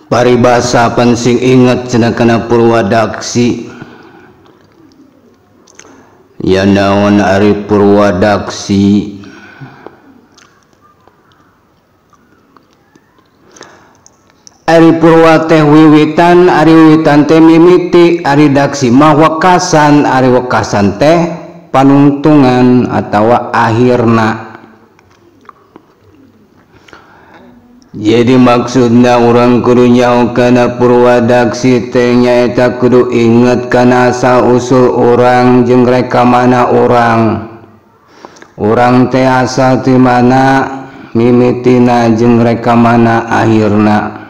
Paribasa pan sing inget cenah kana purwadaksi. Ya naon ari purwadaksi? Ari purwa teh wiwitan, ari wiwitan teh mimiti, ari daksi mah wekasan, ari wekasan teh panungtungan atawa akhirna. Jadi maksudna urang kudu nyaho kana purwadaksi teh nyaeta kudu inget kana asal usul urang jeung rek ka mana urang. Urang teh asal ti mana mimitina jeung rek ka mana akhirna.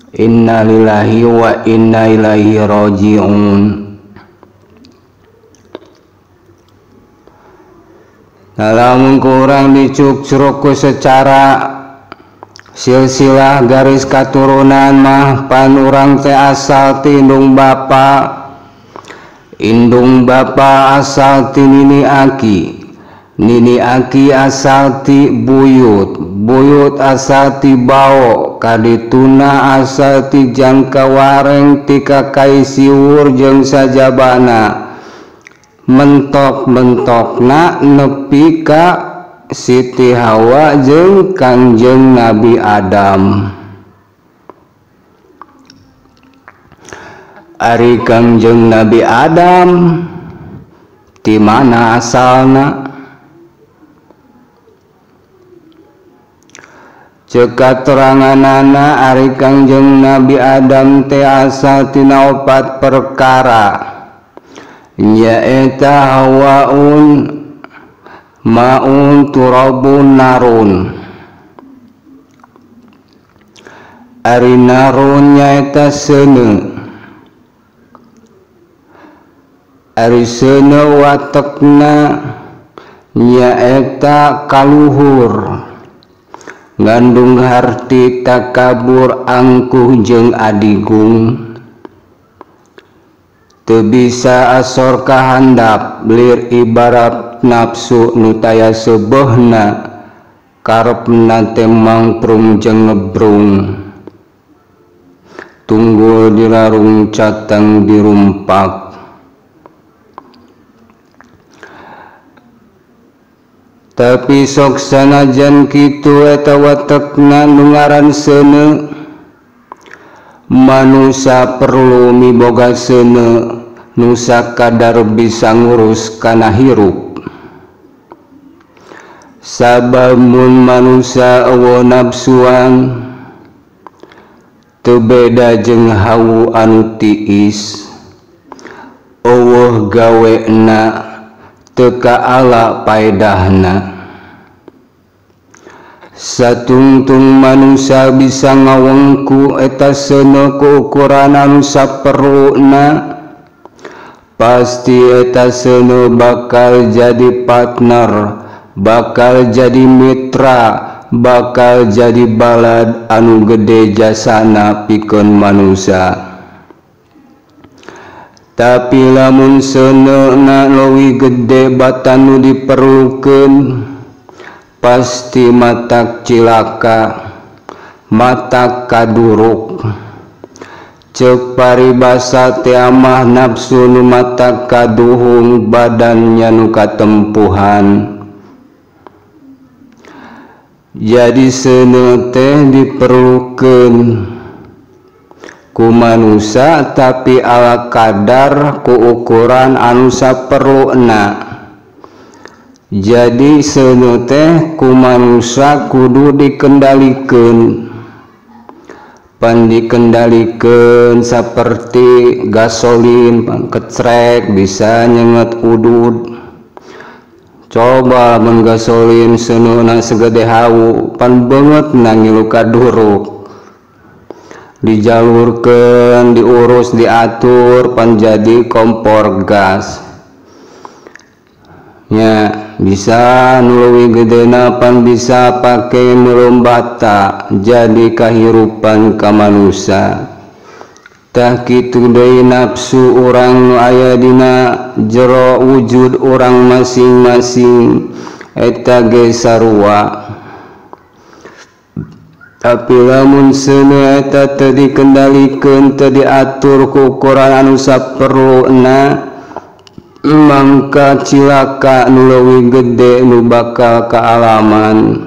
Innalillahi wa inna ilaihi rajiun. Nah, lamun kurang dicukcruk secara silsilah garis katurunan mah pan urang teh asal ti indung bapa, indung bapa asal ti nini aki, nini aki asal ti buyut, buyut asal ti bao, kadituna asal ti jangka wareng ti kakai siwur jeung sajabana, mentok-mentokna nepi ka Siti Hawa jeung Kangjeng Nabi Adam. Ari Kangjeng Nabi Adam ti mana asalna? Ceuk kateranganana ari Kangjeng Nabi Adam teh asal tina opat perkara, nyaeta hawaun, maun, turabun, narun. Ari narun nyaeta seuneu. Ari seuneu watekna nyaeta kaluhur, ngandung harti takabur angkuh jeung adigung, teu bisa asor ka handap lir ibarat nafsu nu taya seubeuhna, karepna teh mangprung jeung ngebrung, tunggul dilarung cateng dirumpak. Tapi sok sanajan kitu eta watekna nu ngaran seuneu, manusa perlu miboga seuneu nu sakadar bisa ngurus kana hirup. Sabab mun manusa eueuh nafsuan teu beda jeung hawu anu tiis, eueuh gawena teu kaala paedahna. Satungtung manusia bisa ngawengku eta seuneu ku ukuran anu saperluna, pasti eta seuneu bakal jadi partner, bakal jadi mitra, bakal jadi balad anu gede jasana pikeun manusia. Tapi lamun seuneuna leuwih gede batan nu diperlukeun, pasti matak cilaka, matak kaduruk. Ceuk paribasa teh amah nafsu nu matak kaduhung badannya nu katempuhan. Jadi seuneu teh diperlukeun ku manusa tapi ala kadar ku ukuran anu saperluna. Jadi seuneu teh ku manusa kudu dikendalikeun, pan dikendalikeun saperti gasolin pan kecrek bisa nyenget udud. Coba mun gasolin seuneuna segede hawu pan beungeut na ngilu kaduruk, dijalurkeun, diurus, diatur pan jadi kompor gas. Nya bisa nu leuwih gedena pan bisa pake meureum bata jadi kahirupan ka manusa. Tah kitu deui nafsu urang nu aya dina jero wujud urang masing-masing eta ge sarua. Tapi lamun seuneu eta teu dikendalikeun, teu diatur ku ukuran anu saperluna, mangka cilaka nu leuwih gede nu bakal kaalaman.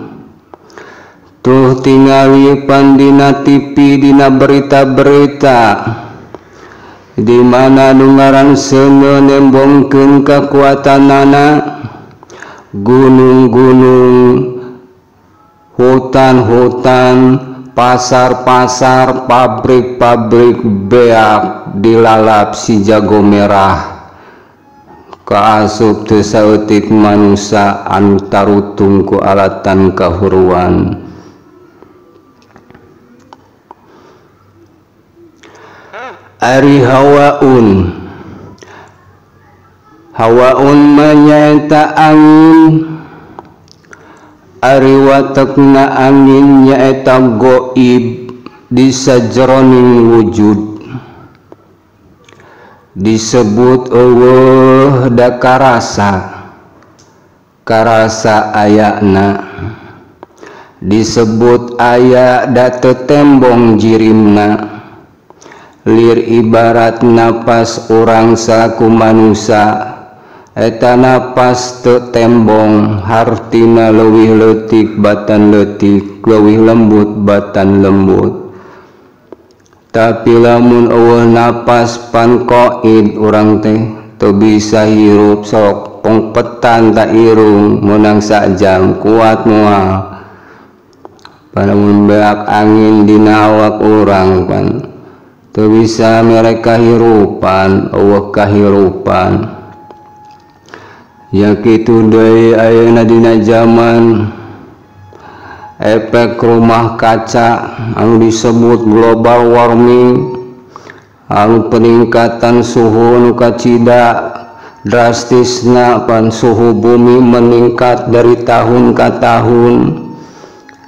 Tuh tingali pan dina TV, dina berita-berita di mana nu ngaran seuneu nembongkeun kakuatanana, gunung-gunung, hutan-hutan, pasar-pasar, pabrik-pabrik beak dilalap si jago merah. Kaasup teu saeutik manusa anu tarutung ku alatan kahuruan. Ari hawaun, hawaun mah nyaeta angin. Ari watekna angin nyaeta goib di sajeroning wujud. Disebut eueuh da karasa, karasa ayana. Disebut aya da teu tembong jirimna. Lir ibarat napas urang salaku manusa, eta napas teu tembong, hartina leuwih leutik batan leutik, leuwih lembut batan lembut. Tapi lamun eueuh napas pan qaid urang teh teu bisa hirup, sok pongpetan ta irung meunang sajam kuat moal. Panamun beak angin dina awak urang pan teu bisa mere kahirupan, eueuh kahirupan. Ya kitu deui ayeuna dina jaman efek rumah kaca anu disebut global warming, anu peningkatan suhu nu kacida drastisna, pan suhu bumi meningkat dari tahun ke tahun.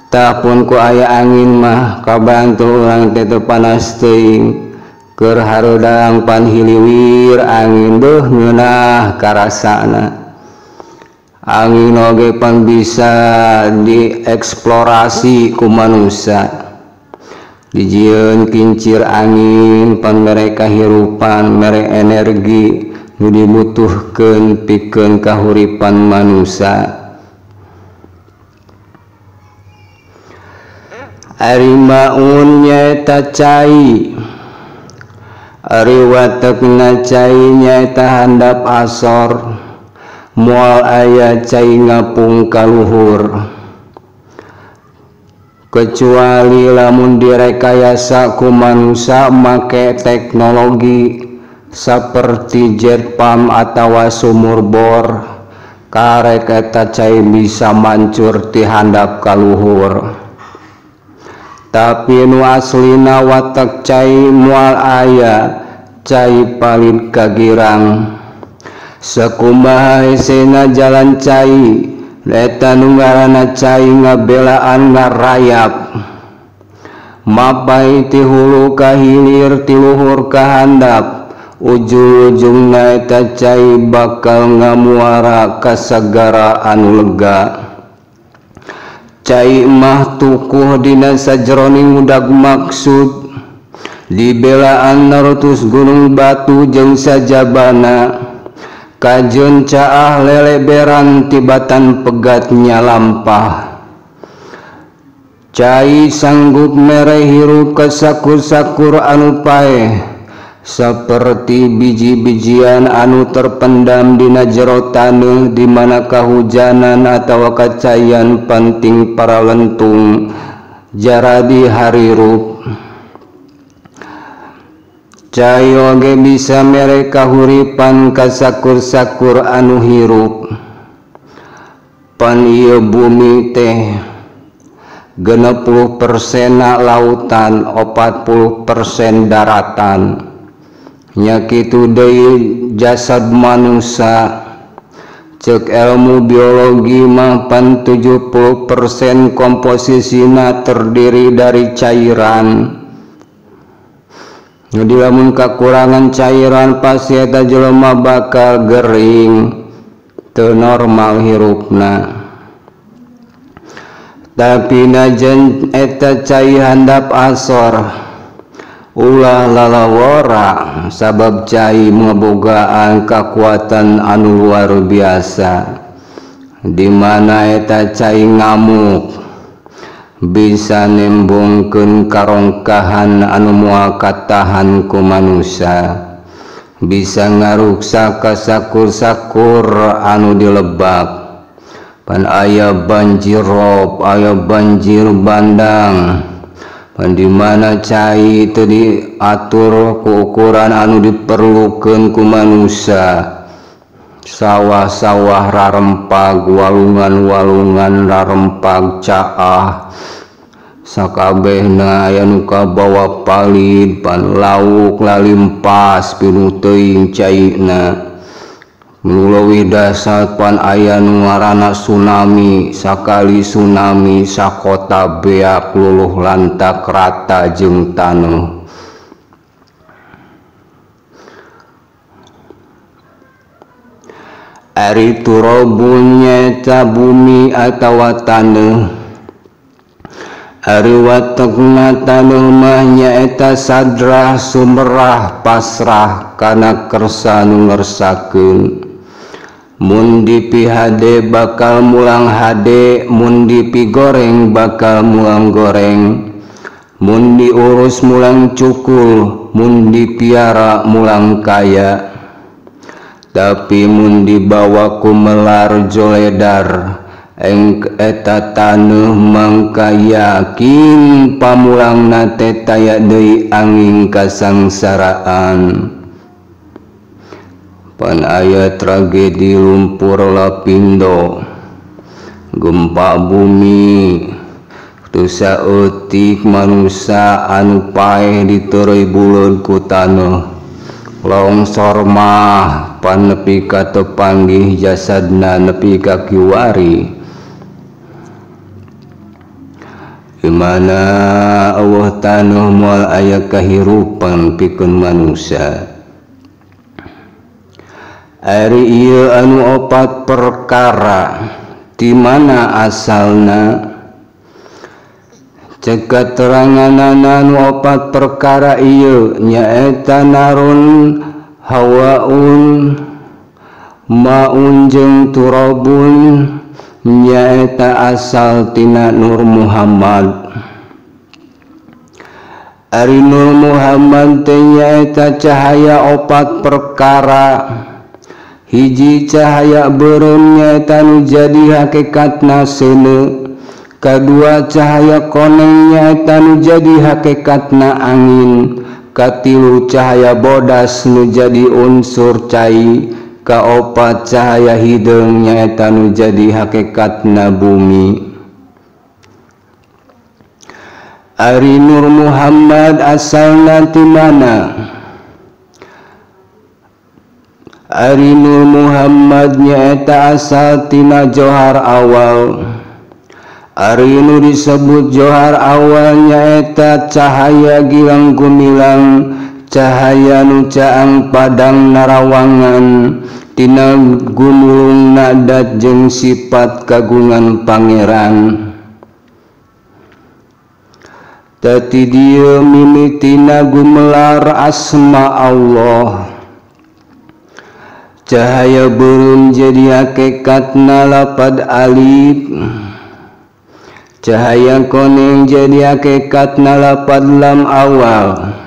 Tah pun ku aya angin mah kabantu urang teh teu panas teuing, keur hareudang pan hiliwir angin beuh ngeunah karasana. Angin oge pan bisa dieksplorasi ku manusa, dijieun kincir angin pan mere kahirupan, mere energi nu dibutuhkeun pikeun kahuripan manusa. Ari maun nyaeta cai, ari watekna cai nyaeta handap asor, moal aya cai ngapung kaluhur kecuali lamun direkayasa ku manusa make teknologi saperti jet pump atawa sumur bor, karek eta cai bisa mancur ti handap kaluhur. Tapi nu aslina watek cai moal aya cai palid kagirang. Sakumaha hesena jalan cai, eta nu ngaranna cai ngabelaan ngarayap, mapai ti hulu ka hilir, ti luhur ka handap, ujung-ujungna eta cai bakal ngamuara ka sagara anu lega. Cai mah tukuh dina sajeroning udag maksud, dibelaan narutus gunung batu jeung sajabana, kajeun caah leleberan tibatan pegatnya lampah. Cai sanggup mere hirup ka sakur-sakur anu paeh, saperti biji-bijian anu terpendam dina jero taneuh di mana kahujanan atawa kacaian panting para lentung jaradi harirup. Cai oge bisa mere kahuripan ka sakur-sakur anu hirup. Pan ieu bumi teh 60% lautan, 40% daratan. Nya kitu deui jasad manusa, ceuk ilmu biologi mah pan 70% komposisina terdiri dari cairan. Jadi lamun kakurangan cairan pasti eta jelema bakal gering, teu normal hirupna. Tapi najan eta cai handap asor ulah lalawora sabab cai ngabogaan kakuatan anu luar biasa di mana eta cai ngamuk bisa nembongkeun karongkahan anu moal katahan ku manusia, bisa ngaruksak ka sakur-sakur anu dilebak. Pan aya banjir rob, aya banjir bandang. Pan di mana cai teu diatur ku ukuran anu diperlukeun ku manusia. Sawah-sawah rarempag, walungan-walungan rarempag caah. Sakabehna aya nu kabawa palid, pan lauk lalimpas pinuh teuing caina. Nu leuwih dasar pan aya nu ngaranna tsunami, sakali tsunami sakota beak luluh lantak rata jeung taneuh. Ari turabun nyaeta bumi atawa taneuh. Ari watekna taneuh mah nyaeta sadrah sumerah pasrah kana kersa nu ngersakeun. Mun dipihade bakal mulang hade, mun dipigoreng bakal mulang goreng, mun diurus mulang cukul, mun dipiara mulang kaya. Tapi mun dibawa ku melar joledar engk eta taneuh mangka yakin pamulangna teh taya deui angin kasangsaraan. Pan aya tragedi lumpur Lapindo, gempa bumi, teu saeutik manusa anu paeh diteureuy buleud ku taneuh. Longsor mah pan nepi ka teu panggih jasadna nepi ka kiwari. Di mana eueuh taneuh moal aya kahirupan pikeun manusia. Ari ieu anu opat perkara di mana asalna? Cek kateranganana anu opat perkara ieu nyaeta narun, hawaun, maun jeung turabun nyaeta asal tina Nur Muhammad. Ari Nur Muhammad teh nyaeta cahaya opat perkara. Hiji cahaya beureum nyaeta nu jadi hakikatna seuneu. Kadua cahaya koneng nyaeta nu jadi hakikatna angin. Katilu cahaya bodas nu jadi unsur cai. Kaopat cahaya hideung nyaeta nu jadi hakikatna bumi. Ari Nur Muhammad asalna ti mana? Ari Nur Muhammad nyaeta asal tina johar awal. Ari nu disebut johar awal nyaeta cahaya gilang gumilang, cahaya nu caang padang narawangan tina gumulung nadat jeung sifat kagungan pangeran. Tati dieu mimitina gumelar asma Allah. Cahaya beureum jadi hakikatna lapad alif. Cahaya koneng jadi hakikatna lapad lam awal.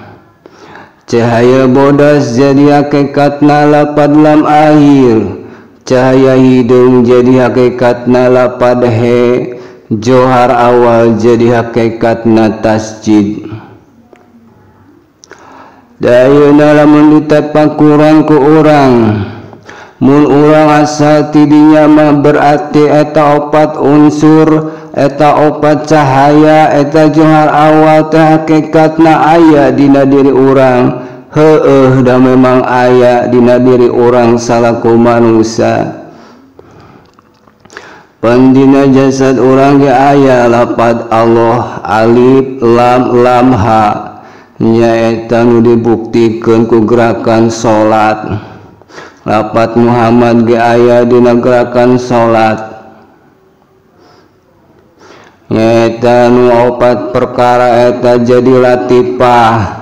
Cahaya bodas jadi hakikatna lapad lam akhir. Cahaya hideung jadi hakikatna lapad he. Johar awal jadi hakikatna tasjid. Dayeuna lamun ditapakuran ku urang, mun urang asal tidinya mah berarti eta opat unsur, eta opat cahaya, eta johar awal teh hakikatna aya dina diri urang. Heueuh da memang aya dina diri urang salaku manusia. Pan dina jasad urang ge aya lapad Allah, alif lam lam ha, nyaeta nu dibuktikeun ku gerakan salat. Lapat Muhammad ge aya dina gerakan salat. Nyaeta nu opat perkara eta jadi latifah,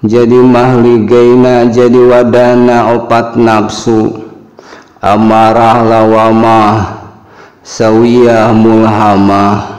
jadi mahligaina, jadi wadana opat nafsu. Amarah lawamah, sawiyah mulhamah.